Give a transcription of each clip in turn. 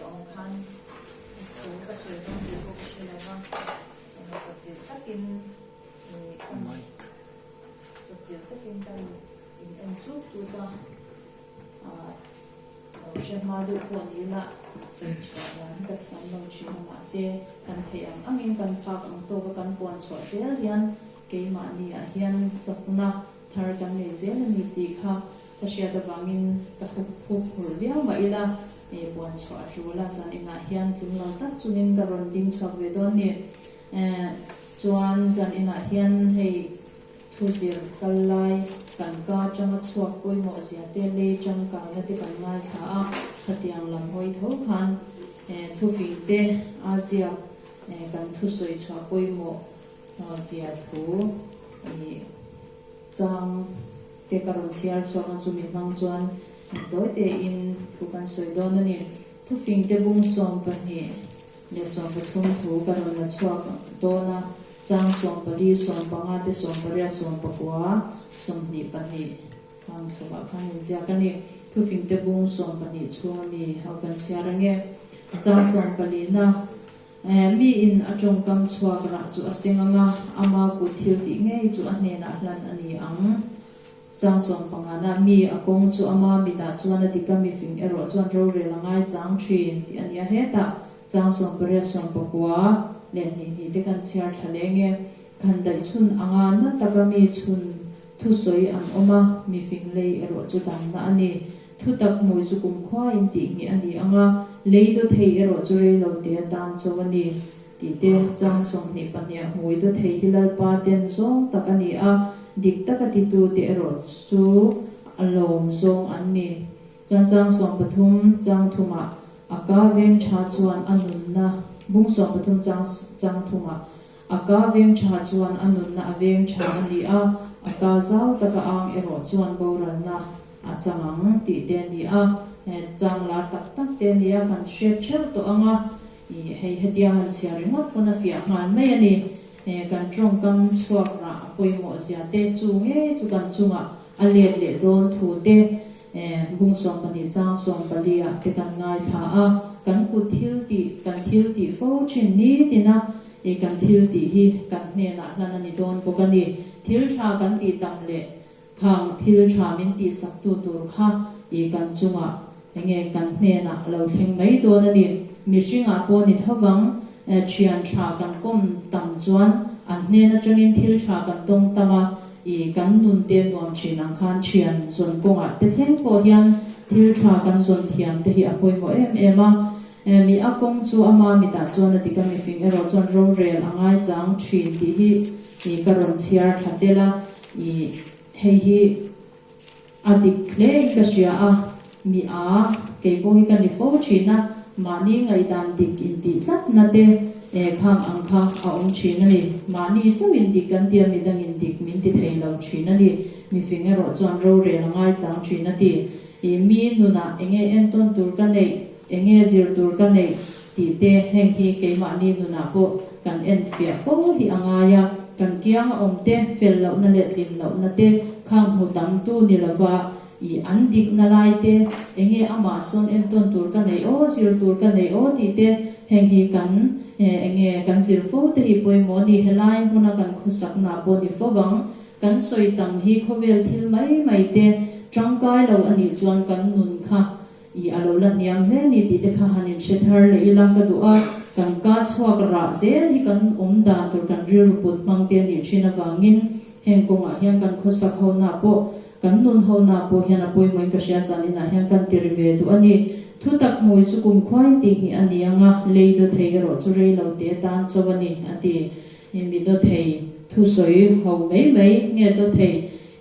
ang khan thu ka sawi dawn tih pawh ka hre lo va, eng chawpchilh takin ih ka chawpchilh takin ka in en chut chut a, ah lo hre hma deuh pawh ni ila sawi chhuah dan hi ka thiam lo thin a, mahse kan theih ang angin kan phak ang tawk a kan puan chhuah zel hian keimahni ah hian chakna Thar kan nei zel a ni tih kha ka hriat avangin ka hup hup hurh viau mah ila, eh puan chhuah a tul a, zan inah hian tling lo tak chungin ka rawn ding chhuak ve dawn ni. Eh chuan zan inah hian hei thu zir kal lai kan ka atanga chhuak pawimawh zia te lei tangkaina te kan ngaithla a, khatiang lam hawi tho khan eh thufing te a ziak eh kan thusawi chhuah pawimawh zia thu Ih chang te ka rawn chhiar chhuak a, chumi hmang chuan tawi tein thu kan sawi dawn a ni. Thufing te bung 12 leh 13 thu ka rawn la chhuak dawn a, chang 14, 15 te 18, 19, 22 hmang chhuakah khan inziak a ni. Thufing te bung 12 chhunga mi ho kan chhiar ange. Chang 14 na. Mi in a tawngkam chhuak rah chu a seng ang a, ama kut thil tih ngei chu a hnenah hlan a ni ang. Chang 15-na, Mi a kawng chu ama mitah chuan a dik a, mifing erawh chuan rorel a ngai chang thin tih a ni a. Hetah chang 18, 19 leh hnih hnih te kan chhiar thla leng e. Khan daih chhun anga na taka mi chhun thusawi an awm a, mifing lei erawh chu damna a ni. Thutak hmui chu kumkhuain tih ngheh a ni ang a, lei daw thei erawh chu rei lo te atan cho a ni tih te, chang 22 hmui daw thei hi Lalpa den zawng tak a ni a, dik taka titu te erawh chu a lawm zawng an ni. Chuan chang 13 chang thumah a ka veng tha chuan a nunna bung 13 chang chang thumah a ka veng tha chuan a nunna a veng tha a ni a, a ka zau taka ang erawh chuan boralna A chang ang tih te a ni a, chang lar tak tak te a ni a, kan hriat theuh tawh ang a, ih hei hetia han chhiar ringawt pawn a fiah nghal mai a ni. Kan tawngkam chhuak rah a pawimawh zia te chu ngei chu kan chungah a let leh dawn thu te bung 12 chang 14 ah te kan ngaithla a, kan kut thil tih kan thil tih fo thin nitin a, ih kan thil tih hi kan hnenah hlan a ni dawn bawk a ni. Thil tha kan tih tam leh Khang thil tha min tihsak tu tur kha i kan chungah enge kan hnenah lo thleng mai dawn a ni. Mihringah pawh ni tho vang, thian tha kan kawm tam chuan an hnen atangin thil tha kan tawng tam a, i kan nun te nuam thin ang khan thian zawn kawngah te thleng pawh hian thil tha kan zawn thiam te hi a pawimawh em em a. Mi a kawng chu ama mitah chuan a dik a, mifing erawh chuan rorel a ngaichang thin tih hi i ka rawn chhiar thla tel a. I hei hi a dik hle in ka hria a, mi a kei pawh hi ka ni fo thin a, mahni ngaihdan dik intih tlatna te khang ang kha a awm thin a ni. Mahni chauh in dik kan tia midangin dik min ti thei lo thin a ni. Mifing erawh chuan rorel a ngaichang thin a ti. I mi nunah enge entawn tur ka neih, enge zir tur ka neih tih te heng hi keimahni nunah pawh kan en fiah fo hi a ngai a, kan kianga awm te fel lohna leh tlin lohna te khang hmu tam tu ni lova i an dikna lai te enge amah sawn entawn tur ka neih aw, zir tur ka neih aw tih te heng hi kan enge kan zir fo te hi pawimawh a ni. Helai hmuna kan khawsakna pawh ni fo vang. Kan sawi tam hi khawvel thil mai mai te tangkai lo a nih chuan kan nun kha i a lo la hniam hle ni tih te kha han inhre thar leh ila ka duh a, kan ka chhuak rah zel hi kan awm dan tur kan rilru put hmang te a nih thin avangin heng kawngah hian kan khawsak ho na pawh kan nun ho na pawh hian a pawimawhin ka hria zan inah hian kan ti ri ve duh a ni. Thutak hmui chu kum khuain tih hnih a ni ang a, lei daw thei erawh chu rei lo te tan chauh a ni a ti. I mi daw thei thusawi ho mai mai nge daw thei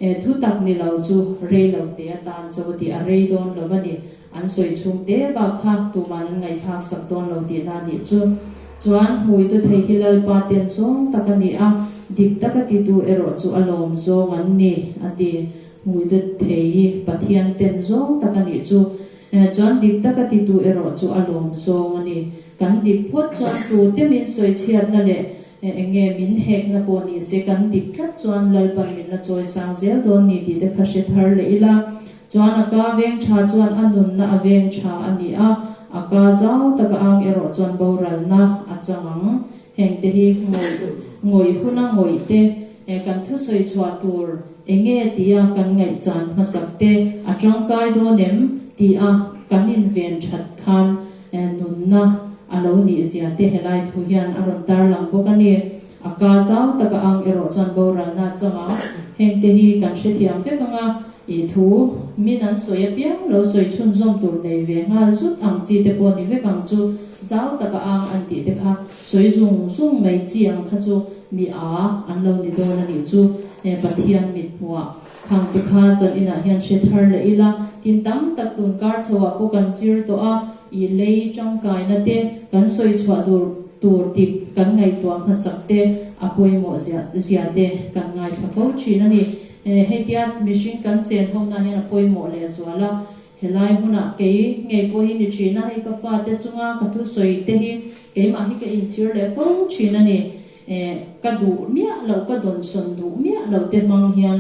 e thu tak ni lo chu rei lo te atan chauh a tih a rei dawn lo a ni. An sawi chhung te bak kha tuman an ngaihthlak sak dawn lo tihna a nih chu. Chuan hmui daw thei hi Lalpa ten zawng tak a ni a, dik taka titu erawh chu a lawm zawng an ni a ti. Hmui daw thei hi Pathian ten zawng tak a nih chu. Chuan dik taka titu erawh chu a lawm zawng a ni. Kan dik phawt chuan tute min sawi chhiatna leh eng nge min hekna pawh ni se kan dik tlat chuan Lalpan min la chawi sang zel dawn ni tih te kha hre thar leh ila. Chuan a ka veng tha chuan a nunna a veng tha a ni a, A ka zau taka ang erawh chuan boralna a chang ang. Hengte hi ngawih ngawih huna ngawih te, kan thusawi chhuah tur enge tia kan ngaihchan hmasak te a tangkai dawn em tia kan inven that khan nunna a lo nih zia te helai thu hian a rawn tarlang bawk a ni. A ka zau taka ang erawh chuan boralna a chang ang. Hengte hi kan hrethiam vek anga i thu min an sawi apiang lo sawi chhunzawm tur nei ve nghal zut ang chi te pawh ni vek ang chu. Zau taka ang an tih te kha sawi zung zung mai chi ang kha chu mi a an lo ni dawn a nih chu. Pathian mithmuah khang te kha zan inah hian hre thar leh ila, tin tam tak tun kar chho ah pawh kan zir tawh a, i lei tangkaina te kan sawi chhuah dur tur dik kan ngaihtuah hmasak te a pawimawh zia zia te kan ngaithla fo thin a ni. Hetia mihring kan chen ho na hian a pawimawh leh zual a, Helai hmunah kei ngei pawh hi ni thin a, hei ka fate chunga ka thusawi te hi keimah hi ka inchhir leh fo thin a ni. Eh, ka duh miah loh, ka dawnsawn duh miah loh te hmang hian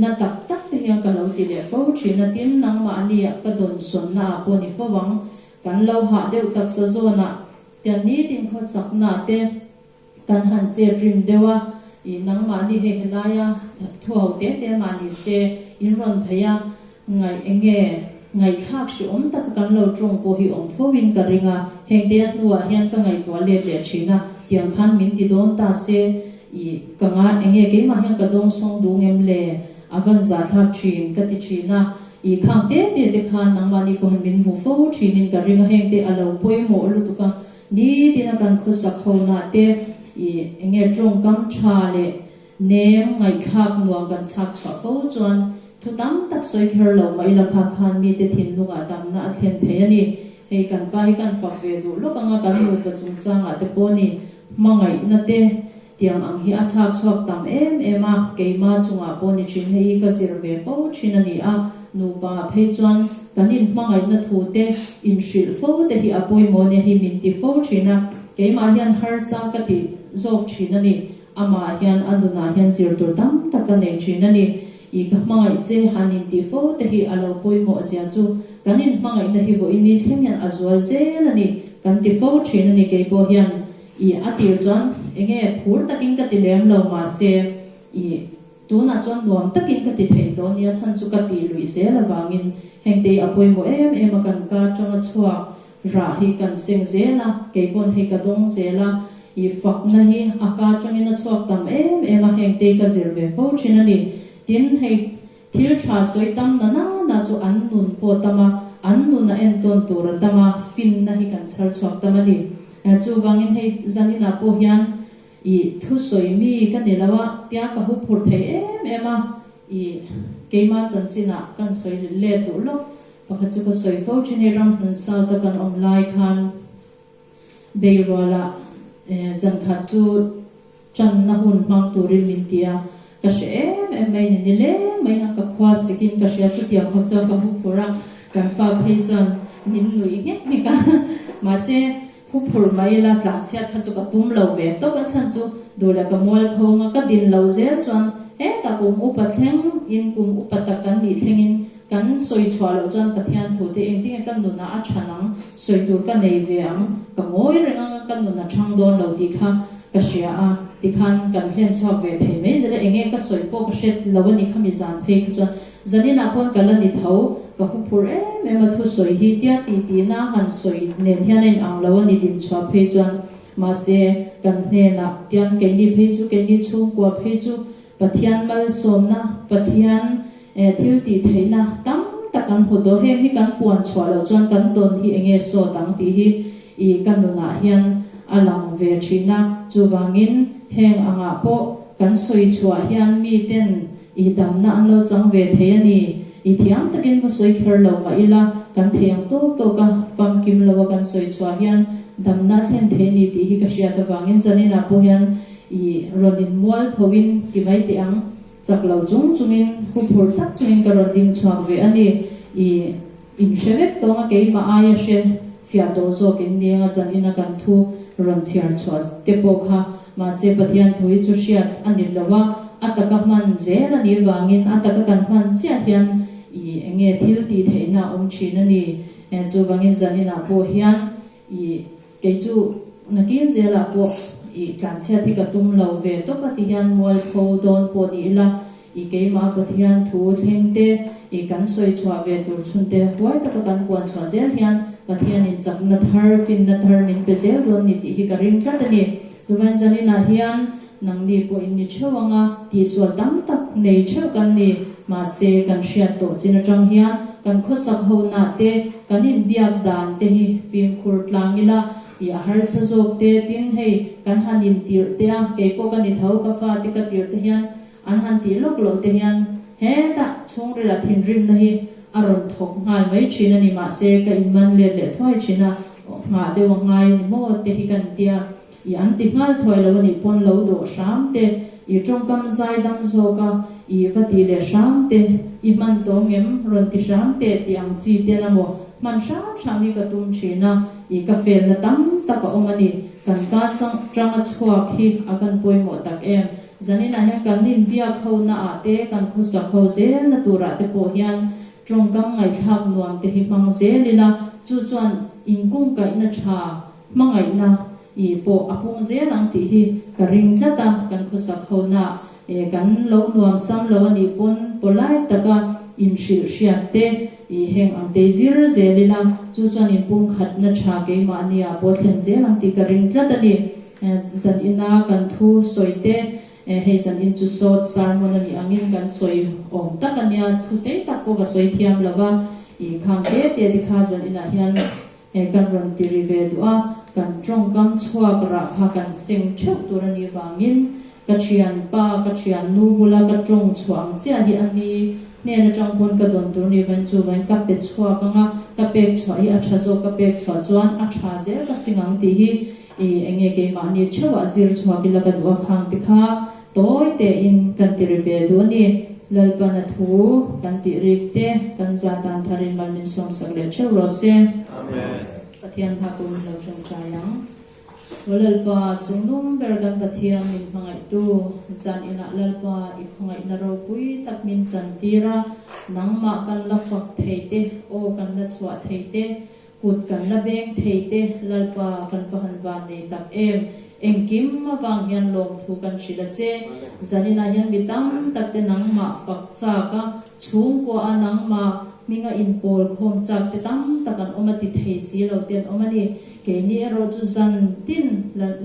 na tak tak te hian ka lo ti leh fo thin a, tin nangmahni ah ka dawnsawnna ah pawh ni fo ang, kan lo hah deuh taksa zawnah tian nitin khawsakna te, Kan han chet rim deuh a, i nangmahni hei helaia thu ho te te mah ni se in rawn phei a, ngaih enge ngaihthlak hri awm taka kan lo tawng pawh hi awm fo in ka ring a, heng te a hnuah hian ka ngaihtuah let leh thin a, tiang khan min ti dawn ta se, i ka nga enge keimah hian ka dawng sawng duh ngem le, a van zahthlak thin ka ti thin a, i khang te te te khan nangmahni pawhin min hmu fo thin in ka ring a, heng te a lo pawimawh lutuk a. Nitin a kan khawsak ho nah te i enge tawngkam tha leh nem ngaihthlak nuam kan chhak chhuah fo chuan thu tam tak sawi kher lo mai la kha khan mite thinlungah damna a thlen thei a ni. Hei kan pa hi kan fak ve duh lawk anga kan nupa chungchangah te pawh ni hmangaihna te tiang ang hi a chhak chhuak tam em em a, keima chungah pawh ni thin hei hi ka zir ve fo thin a ni a, nupa phei chuan kan inhmangaihna thu te inhrilh fo te hi a pawimawh nia hi min ti fo thin a, keimah hian harsa ka ti zawk thin a ni, amah hian a nunah hian zir tur tam tak ka nei thin a ni, i ka hmangaih che han intih fo te hi a lo pawimawh zia chu kan inhmangaihna hi vawiin ni thleng hian a zual zel a ni kan ti fo thin a ni keipawh hian. I a tir chuan enge phur takin ka ti lem lo mahse i tunah chuan nuam takin ka ti thei tawh nia chhan chu ka tih luih zel avangin hengte hi a pawimawh em em a kan ka atanga chhuak rah hi kan seng zel a keipawn hei ka dawng zel a i fakna hi a ka atangin a chhuak tam em em a hengte hi ka zir ve fo thin a ni tin hei Thil tha sawi tam na na na chu an nun pawh tam a, an nun a entawn tur a tam a, finna hi kan chhar chhuak tam a ni. Chuvangin hei zaninah pawh hian i thusawi mi ka ni lo a, tia ka hu phur thei em em a, i keima chanchinah kan sawi let duh lawk. Pakhat chu ka sawi fo thin hei ramhlun South a kan awm lai khan Beirualah zankhat chu Channa hun hmang turin min ti a, ka hre em em mai ni, ni leng mai hian ka khua sikin ka hria, chutiang khawp chuan ka huphur a, kan pa phei chuan min nuih nghek nghek a, mahse huphur mai ila tlanchhiat kha chu ka tum lo ve tawp, a chhan chu duh leh ka mual phawng a, ka din lo zel chuan hetah kum upa thleng in kum upa tak kan nih thleng in kan sawi chhuah loh chuan Pathian thu te engtinge ka nunah a than ang, sawi tur ka nei ve ang, ka ngawi reng anga ka nun a thang dawn lo tih kha ka hria a, tikhan kan hlen chhuak ve thei mai zel a, enge ka sawi pawh ka hret lo a ni khami zan phei kha chuan zaninah pawn ka la ni tho, ka huphur em em a thusawi hi tia ti tihna han sawi nen hian a inang lo a ni din chhuah phei chuan mahse kan hnenah tian keini phei chu keini chhungkua phei chu Pathian malsawmna Pathian thil tih theihna tam tak kan hmu tawh, heng hi kan puan chhuah loh chuan kan dawn hi enge sawt ang tih hi i ka nunah hian a lang ve thin a, chuvangin heng angah pawh kan sawi chhuah hian miten i damna an lo chang ve thei a ni, i thiam takin va sawi kher lo mah ila kan thei ang tawk tawk a, famkim lo a kan sawi chhuah hian damna a thlen thei a ni tih hi ka hriat avangin zaninah pawh hian i rawn inmual phoin ti mai teh ang. Chak lo chung chungin huphur tak chungin ka rawn ding chhuak ve a ni. I inhre vek tawng a, keimah aia hre fiah tawh zawk in ni anga zanin a kan thu rawn chhiar chhuah te pawh kha. Mahse Pathian thu hi chu hriat a ni lo a, a taka hman zel a nih vangin a taka kan hman chiah hian i enge thil tih theihna a awm thin a ni. Chuvangin zaninah pawh hian i kei chu nakin zelah pawh i tlanchhiat hi ka tum lo ve tawp a ti hian mualpho dawn pawh ni ila i keimah Pathian thu thleng te i kan sawi chhuah ve tur chhun te huai taka kan puan chhuah zel hian Pathianin chakna thar, finna thar min pe zel dawn ni tih hi ka ring tlat a ni. Chuvain zaninah hian nangni pawh in ni theuh ang a, tihsual tam tak nei theuh kan ni. Mahse, kan hriat tawh chin atang hian kan khawsak honaah te, kan inbiak dan te hi fimkhur tlang ila, i a harsa zawk te, tin hei kan han intirh te a, kei pawh ka ni tho, ka fate ka tirh te hian an han tih lawk loh te hian hetah chhungrila thinrimna hi a rawn thawk nghal mai thin a ni. Mahse, ka inman let leh thuai thin a, nghah deuh a ngai ni maw te hi kan tia. I an ti nghal thuai lo a nih pawn lo dawh hram te, i tawngkam zai dam zawk a, i va ti leh hram te, i hman tawng ngem rawn ti hram teh tih ang chi ten a maw hman hram hram hi ka tum thin a, i ka felna tam tak a awm a ni. Kan ka chang a chhuak hi a van pawimawh tak em. Zaninah hian kan inbiak ho na ah te, kan khawsak ho zel na turah te pawh hian tawngkam ngaihthlak nuam te hi hmang zel ila, chu chuan inkungkaihna tha Hmangaihna i pawh a pung zel ang tih hi ka ring tlat a, kan khawsak hona e kan lo nuam sam lo a nih pawn polite taka inhrilh hriat te i heng ang tei zir zel ila, chu chuan inpumkhatna tha keimahni ah pawh thlen zel ang tih ka ring tlat a ni. Zan ina kan thu sawi te hei zan in chu short sermon a nih angin kan sawi awm tak a nia, thu sei tak pawh ka sawi thiam lo va, i khang te te te kha zan inah hian He kan rawn ti ri ve duh a, kan tawngkam chhuak rah kha kan seng theuh tur a nih vangin ka thianpa, ka thiannu bula ka tawng chhuah ang chiah hi a ni. Hnen atang pawn ka dawn tur ni vain chu vain ka pe chhuak ang a, ka pek chhuah hi a tha zawk, ka pek chhuah chuan a tha zel ka sing ang tih hi i enge keimahni theuhah zir chhuak ila ka duh a khang ti kha tawi tein kan ti ri ve duh a ni. Lalpan a thu kan tih rik te kan za tan tharin mal min sawmsak leh theuh rawh se. Amen. Pathian hma kun lo tawngtai ang. Aw Lalpa, chungnung ber kan Pathian min hmangaihtu, zan inah Lalpa i khawngaihna ropui tak min chantir a, nangmah kan la fak thei te, aw kan la chhuah thei te, Kut kan la beng thei te Lalpa kan va han van nei tak em. Engkim avang hian lawmthu kan hrilh a che. Zaninah hian mi tam tak te nangmah fak chak a, chhungkua a nangmah hminga inpawl khawm chak te tam tak an awm a ti thei si lo te an awm a ni. Keini erawh chu zan tin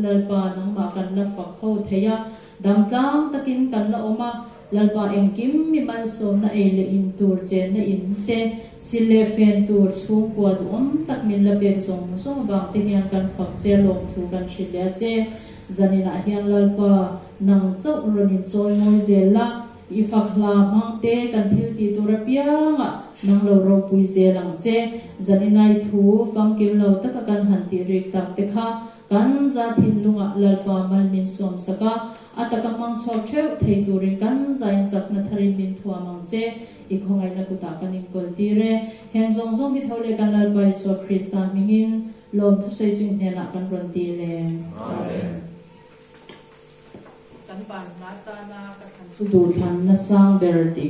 Lalpa nangmah kan la fak ho thei a, Damtlang takin kan la awm a, Lalpa engkim mi malsawmna ei leh in tur chenna in te, sil leh fen tur chhungkua duhawm tak min la pek zawng zawng avang te hian kan fak che lawmthu kan hrilh leh a che. Zaninah hian Lalpa nang chauh rawn inchawi mawi zel la, i fak hla hmang te kan thil tih tur apiangah nang lo ropui zel ang che. Zaninai thu famkim lo taka kan han tih rik tak te kha Kan za thinlungah Lalpa mal min sawm sak a, a taka hmang chhuak theuh thei turin kan zain chakna tharin min thuam ang che. I khawngaihna kutah kan inkawl tir e. Heng zawng zawng hi tho leh kan Lalpa Isua Krista hmingin lawm thusawi chung hnenah kan rawn dil e. Amen. Kan van hna tana ka thlan chu duhthlanna sang ber tih kha.